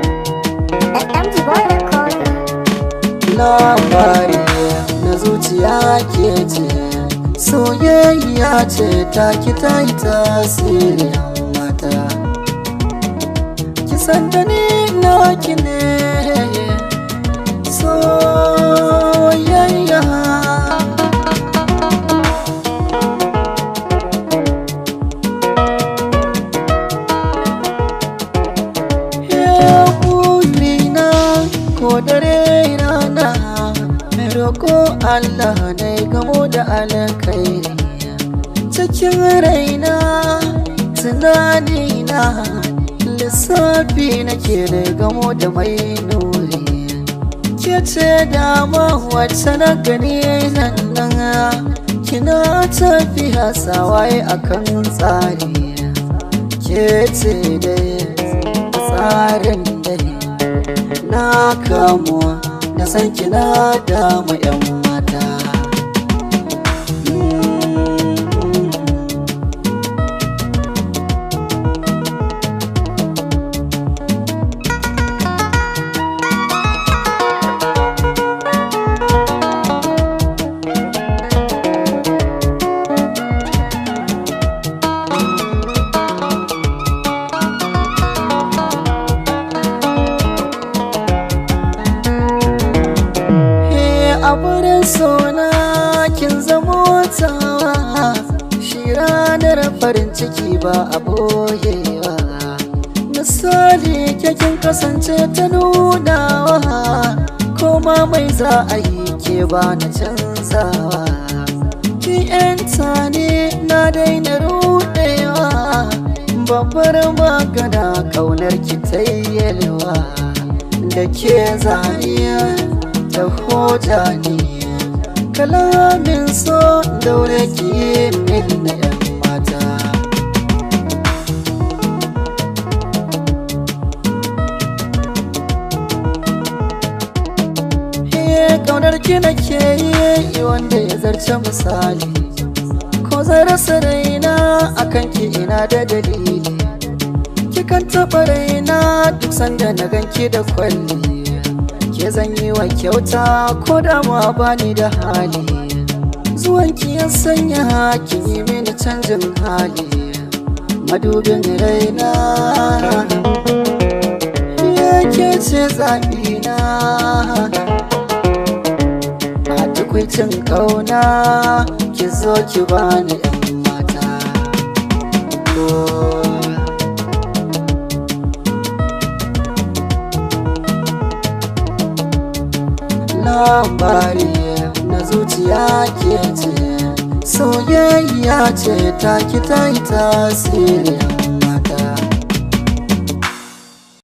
MG Boy Recorder. Labari na zuciya ke ce, soyayya ce ta ki ta yi tasiri mata. Ki san da ni naki ne, soyayya. Burina ko dare rana, roko Allah na gamo da alkhairi. Cikin raina, tunanina, lissafi nake da gamo da mai nuri. Ke ce dama wacce na gani nan, kina tafiya sawaye akan tsari. Ke ce dai tsarin dai na kamuwa na san kina damu 'yan mata. A wurin sona kin zamo tawa, shi ranar farin ciki ba a boyewa. Misali ke kin kasance ta nunawa, koma mai za a yi ke ba na canzawa. Ki 'yanta ne na daina rudewa, babbar magana kaunar ki tayyelwa. Da ke zaniya ta hoja ne, kalamin so daure ki min na 'yan mata. Kaunar ki nake yi wanda ya zarce misali, ko zan rasa raina akan ki ina da dalili. Kikan taɓa raina duk sanda na ganki da kwalli, ke zan yi wa kyauta ko da ma bani da hali. Zuwanki ya sanya ki yi mini canjin hali, madubin raina yake ce zaɓina. A tukwicin ƙauna ki zo ki bani 'yan mata. Oh. Labari na zuciya ke ce, soyayya ce ta ki ta yi tasiri.